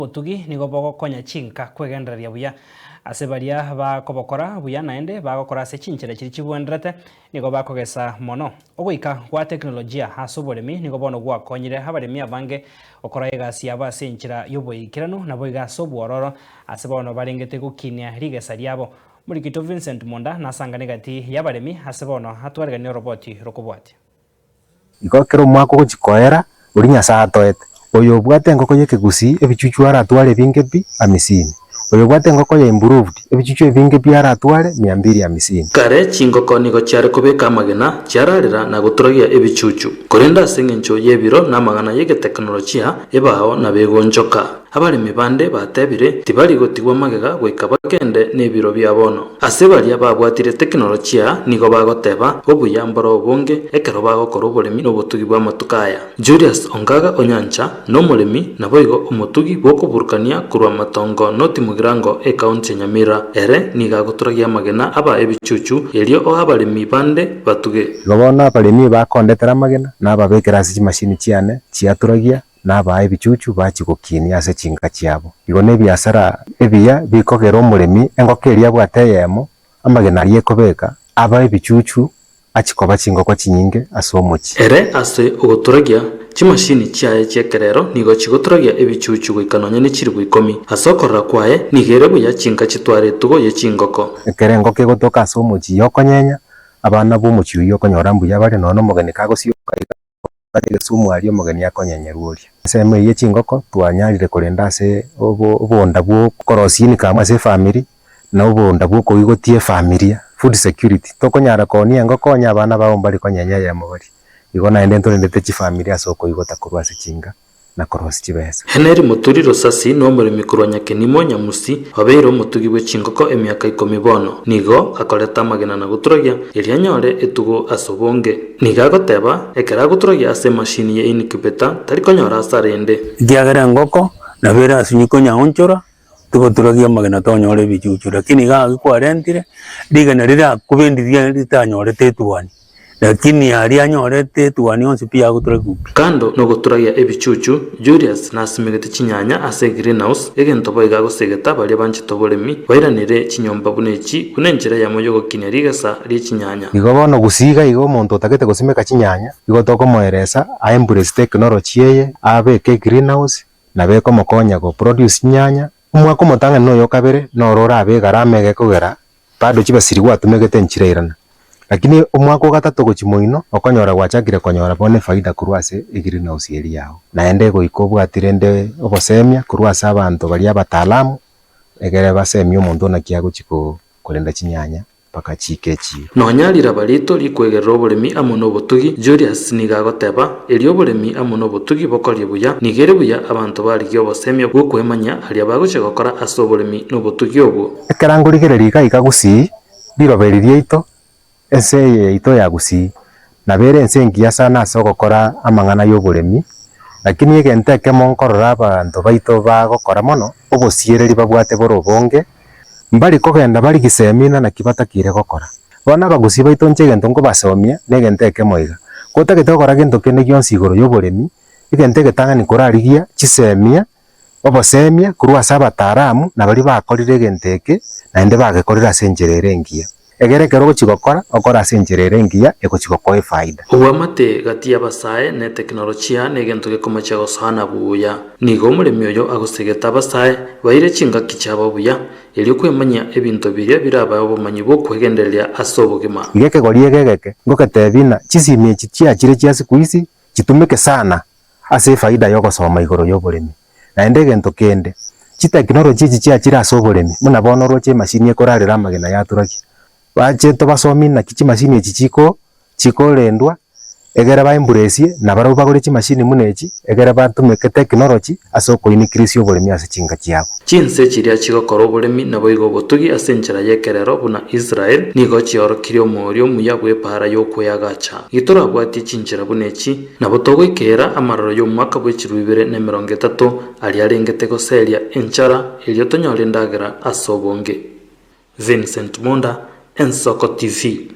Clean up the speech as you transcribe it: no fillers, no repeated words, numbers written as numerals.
Obotugi nigo bogokonya chinka kwegendereria buya. Ase baria bakobokora buya naende bagokora ase chinchera chiria chibwenderete, nigo bakogesa mono. Ogoika gwa teknolojia ase oboremi nigo bono gwakonyire abaremi abange gokora egasi yabo ase enchera y'oboikeranu naboigo ase obwororo ase bono barengete gokinia rigesa riabo. Omorikito Vincent Monda nasangane gati y'abaremi ase bono atwareganie oroboti rokobwatia. Igo ekero omwaka ogochia koera, oria Nyasae atoete, oyo obwate engoko y'ekegusii ebichuchu aratware ebinge pi amisini, oyo obwate engoko ya improved ebichuchu ebinge pi aratware mia mbili amisini. Kare chingoko nigo chiare kobeka amagena, chiararera na goturagia ebichuchu. Korende ase engencho y'ebiro na amang'ana y'egeteknolojia, ebao nabegonchoka. Abaremi bande batebire tibari gotigwa magega goika bagende nebiro bia bono. Ase baria babwatire tekinolochia nigo bagoteba obuya mboro obonge ekero bagokora oboremi na obotugi bw'amatuko aya. Julius Ongaga Onyancha nomoremi naboigo omotugi bw'okoburukania korwa Matongo North Mugirango ekaunti ya Nyamira. Ere nigo agoturagia amagena aba ebichuchu erio oa abaremi bande batuge. Igo bono abaremi bakondetera amagena, nababekera ase chimashini chiane chiaturagia Nabae ebichuchu bachie gokinia ase chinka chiabo. Igo nebiasara ebiya bikogera omoremi engoko eria abwate eyemo, amagena aria ekobeka, abae ebichuchu achie koba chingoko chinyinge ase omochie. Ere ase ogoturagia, chimashini chiaye chi'ekerero nigo chigoturagia ebichuchu goika nonya ne chilifu ikomi. Ase okorora kwaye nigo ere buya chinka chitware etugo ye chingoko. Ekero engoko egotoka ase omochie yokonyenya, abana b'omochie oyio okonyora mbuya bare nonya nomogeni kagosioka iga. Ase egesumu aria omogeni akonyenyerwa oria. Ensemo eyio ye chingoko twanyarire korenda ase obonda bw'okorosia income ase efamiri, na obonda bw'okoigotia efamilia, food security. Tokonyara koonia engoko onye abana bao mbari konyenya eyemo baria. Igo naende ntorendete chifamiri ase okoigota korwa ase chinka na korosia chibesa. Heneri Moturi Rosasi nomoremi korwa Nyakenimo, Nyamusi, obeire omotugi bwe chingoko emiaka ikomi bono. Nigo akoreta amagena na goturagia, erio anyore etugo ase obonge. Nigo agoteba, ekero agoturagia ase emashini ye incubator, tari konyora asara ende. Ekiagera engoko nabo erasunye konyaonchora, tigoturagia amagena tonyore ebichuchu, lakini iga agwo kwarentire, rigena rirakube ndiria ritanyorete etuani, lakini aria anyorete etuani onsi pi agoturagia pi. Kando nogoturagia ebichuchu, Julius nasimegete chinyanya ase egreenhouse, egento boigo agosegeta baria banchete oboremi bairanere chinyomba buna echi buna enchera eyemo yogokinia rigesa rie chinyanya. Igo bono gusii iga iga omonto otagete gosimeka chinyanya, igo tokomoeresa a embrace technology eye, abeke egreenhouse, nabo ekomokonya go produce chinyanya. Omwaka omotang'ani na oyo okabere noro orabe egarama egekogera bado chibasiri gwatumegete nchirairana. Lakini omwaka ogatato gochia moino okonyora gwachakire konyora bono efaida korwa ase egreenhouse eria yao. Naende goika obwati rende obosemia korwa ase abanto baria abataalamu egere basemie omonto naki agochia korenda chinyanya. Bakachiika echiiro. Nonya riraba rito rikwegerera oboremi amo nobotugi, Julius nigo agoteba, Erio oboremi amo nobotugi bokorie buya, nigo ere buya abanto barigie obosemia bw'okwemanyia aria bagochia gokora ase oboremi nobotugi obwo. Ekero ngorigereria iga iga Gusii, riroba eri riaito, ense eye yaito ya Gusii, nabo ere ense engiya sana ase ogokora amang'ana y'oboremi, lakini egento ekemo nkorora abanto baito bagokora mono, obosiereri babwate bore obonge, Mbari kogenda barigise emina naki batakeire gokora. Bono abagusii baito inche egento nkobasomia negento ekemo iga, Kotagete gokora gento kende gionsi igoro y'oboremi, egento egetang'ani korarigia chisemia, obosemia korwa ase abataalamu na baria bakorire egento eke naende bagekorire ase enchera ere engiya. Egere ekero ogochia gokora, okore ase enchera ere engiya egochia gokoa efaida. Oboamate gati y'abasae ne teknolochia negento gekomochia gosoana buya. Nigo omoremi oyo agosegeta abasae baire chingaki chiabo buya, erio kwemanyia ebinto biria birabae obomanyi bw'okwegendereria ase obogima. Iga ekegori eke egeke ngogetebia ng'a chisimi echi chiachire chia siku hizi chitumeke sana ase efaida y'ogosoma igoro y'oboremi. Naende egento kende, chiteknoloji echi chiachire ase oboremi, buna bono oroche emashini ekorarera amagena yaturagia. Bache tobasomie naki chimashini echi chiko chikorendwa, egere ba embrace na barabwo bagore chimashini buna echi, egere batumeke technology ase okoinicrease oboremi ase chinka chiabo. Chinse chiria chigokora oboremi naboigo obotugi ase enchera y'ekerero buna Israel, nigo chiaorokirie omoerio omuya bw'epaara y'okweagacha. Gitorabwatie chinchera buna echi, nabo togoikeera amaroro y'omwaka bwe chilifu ibere na emerongo etato, aria arengete goseria enchara, erio tonyore endagera ase obonge. Vincent Monda, Ensoko TV.